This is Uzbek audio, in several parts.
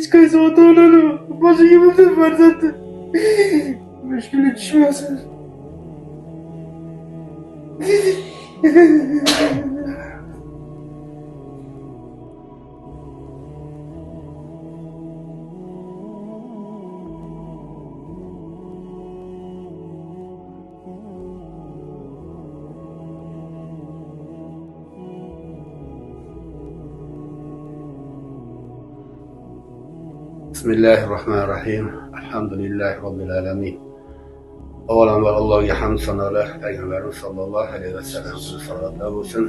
Hech qaysi ota-onani boshiga bunday farzandi mushkuli tushmasin. Bismillahirrahmanirrahim. Elhamdülillahi Rabbil alemin. Avvalambor Allohga hamd sanolar, Payg'ambarimiz sallallohu alayhi vasallam salovatlar bo'lsin.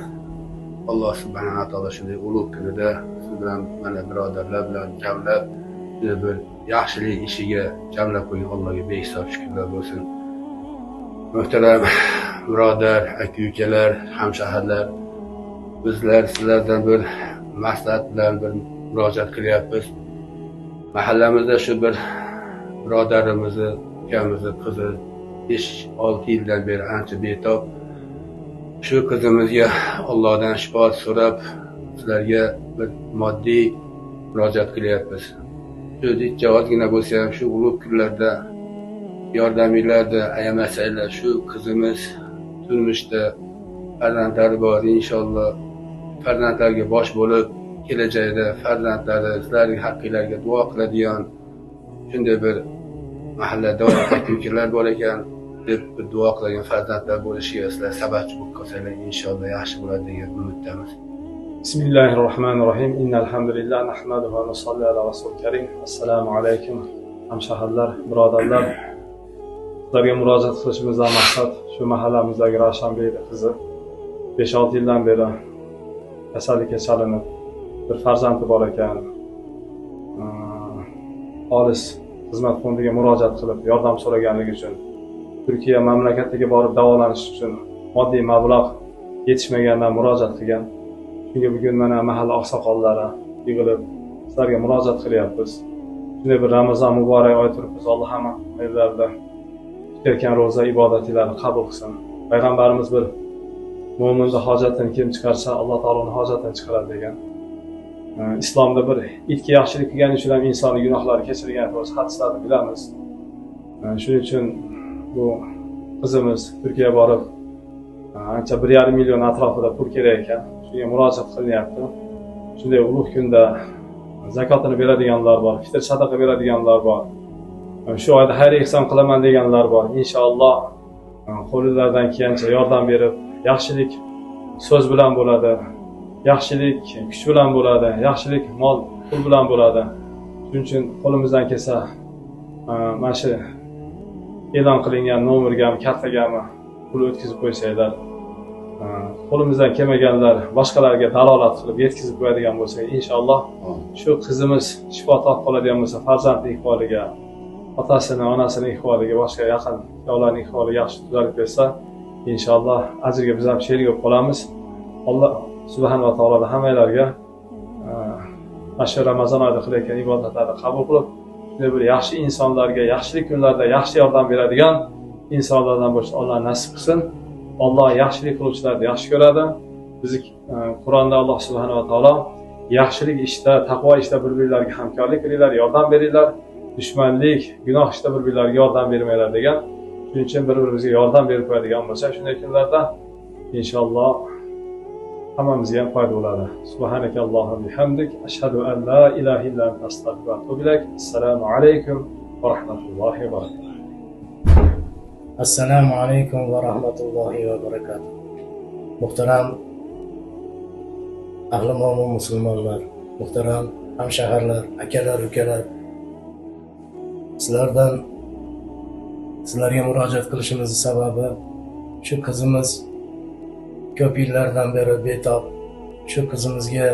Alloh subhanahu va taolo shunday ulug' kunida siz bilan mana birodarlar bilan jamlab, bir yaxshilik ishiga jamlab qo'ygan Allohga behisob shukrlar bo'lsin. Muhtaram birodar, aka-ukalar, hamshaharlar, bizlar sizlardan bir maslahat bilan bir murojaat qilyapmiz. Mahallamizda shu bir birodarimizni, ukamizni qizi 5-6 yildan beri ancha betob. Shu qizimizga Allohdan shifo so'rab, sizlarga bir moddiy murojaat qilyapmiz. Shu necha ozgina bo'lsa ham shu ulug' kunlarda yordaminglarni ayamasanglar, shu qizimiz turmushda farzandlari bor, inshaalloh farzandlarga bosh bo'lib kelajakda farzandlari sizlarning haqqinglarga duo qiladigan shunday bir mahallada aka-ukalar bor ekan deb bir duo qiladigan farzandlar bo'lishiga sizlar sababchi bo'lib qolsanglar inshaalloh yaxshi bo'ladi degan umiddamiz. Bismillahirrohmanirrohim. Innal hamdalillah nahmaduhu va nusalli ala rasul karim. Assalomu alaykum hamshaharlar, birodarlar. Sizlarga murojaat qilishimizdan maqsad shu mahallamizdagi Ravshanbekning qizi 5-6 yildan beri kasallikka chalinib bir farzandi bor ekan. Xolis xizmat fondiga murojaat qilib yordam so'raganligi uchun Turkiya mamlakatiga borib davolanish uchun moddiy mablag' yetishmagandan murojaat qilgan. Shunga bugun mana mahalla oqsoqollari yig'ilib sizlarga murojaat qilyapmiz. Shunday bir Ramazon muborak oy turibmiz. Alloh hammangizlarni tutayotgan ro'za ibodatlarini qabul qilsin. Payg'ambarimiz bir mo'minning hojatini kim chiqarsa, Alloh taolo uning hojatini chiqaradi degan. Islomda bir itga yaxshilik qilgani uchun ham insonning gunohlari kechirilgan to'g'risida hadislarni bilamiz. Shuning uchun bu qizimiz Turkiyaga borib ancha 1,5 million atrofida pul kerak ekan. Shunga murojaat qilinyapti. Shunday ulug' kunda zakotini beradiganlar bor, fitr sadaqa beradiganlar bor. Shu oyda xayr ihson qilaman deganlar bor. Inshaalloh qo'lingizdan kelgancha yordam berib, yaxshilik so'z bilan bo'ladi, yaxshilik kuch bilan bo'ladi, yaxshilik mol pul bilan bo'ladi. Shuning uchun qo'limizdan kelsa mana shu e'lon qilingan nomergami, kartagami pul o'tkazib qo'ysanglar, qo'limizdan kelmaganlar boshqalarga dalolat qilib yetkazib qo'yadigan bo'lsak, inshaalloh shu qizimiz shifo topib qoladigan bo'lsa, farzandning iqboliga, otasini, onasining iqboliga, boshqa yaqin ularning iqboli yaxshi tuzalib ketsa, inshaalloh ajrga biz ham sherik bo'lib qolamiz. Alloh subhanahu va taolo hammanglarga mana shu Ramazon oyida qilayotgan ibodatlarni qabul qilib, shunday bir yaxshi insonlarga, yaxshilik kunlarda yaxshi yordam beradigan insonlardan bo'lishni Alloh nasib qilsin. Alloh yaxshilik qiluvchilarni yaxshi ko'radi. Bizni Qur'onda Alloh subhanahu va taolo yaxshilik ishda, taqvo ishda bir-birlariga hamkorlik qilinglar, yordam beringlar, dushmanlik, gunoh ishda bir-birlariga yordam bermanglar degan. Shuning uchun bir-birimizga yordam berib qo'yadigan bo'lsak, shunday kunlarda inshaalloh hammamizga ham foyda bo'ladi. Subhanakallohumma bihamdik, ashhadu an la ilaha illa anta astag'firuka va atubu ilayk. Assalomu alaykum va rahmatullohi va barakatuh. Assalomu alaykum va rahmatullohi va barakatuh. Muhtaram ahli mo'min musulmonlar, muhtaram hamshaharlar, akalar, ukalar, sizlarga murojaat qilishimizning sababi shu qizimiz ko'p yillardan beri betob. Shu qizimizga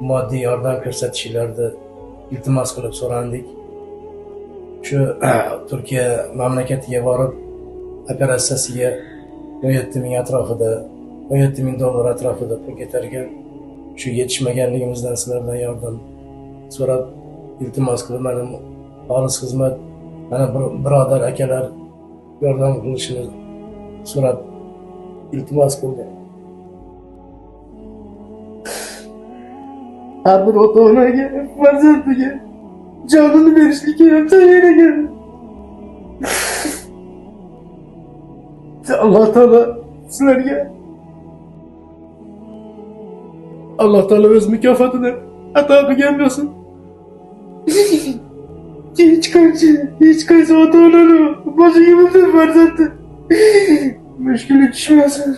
moddiy yordam ko'rsatishlarini iltimos qilib so'randik. Shu Turkiya mamlakatiga borib operatsiyasiga 17 ming atrofida, 17 ming dollar atrofida pul ketar ekan. Shu yetishmaganligimizdan sizlardan yordam so'rab iltimos qilib, mana xolis xizmat, mana birodar akalar yordam qilishini so'rab iltimos qildim. Har bir ota-onaga, farzandiga Jonini berishlikka ham tayyor ekan. Alloh taolo sizlarga, Alloh taolo o'z mukofotini ato qilgan bo'lsin. Hech qaysi ota-onani boshiga bunday farzandi mushkuli tushmasin.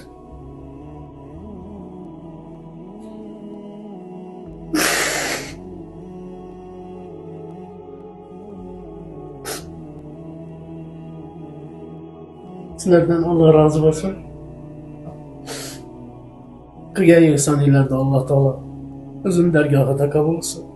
Sizlardan Alloh rozi bo'lsin. Qilgan ihsoninglarni Alloh taolo o'zining dargohida qabul qilsin.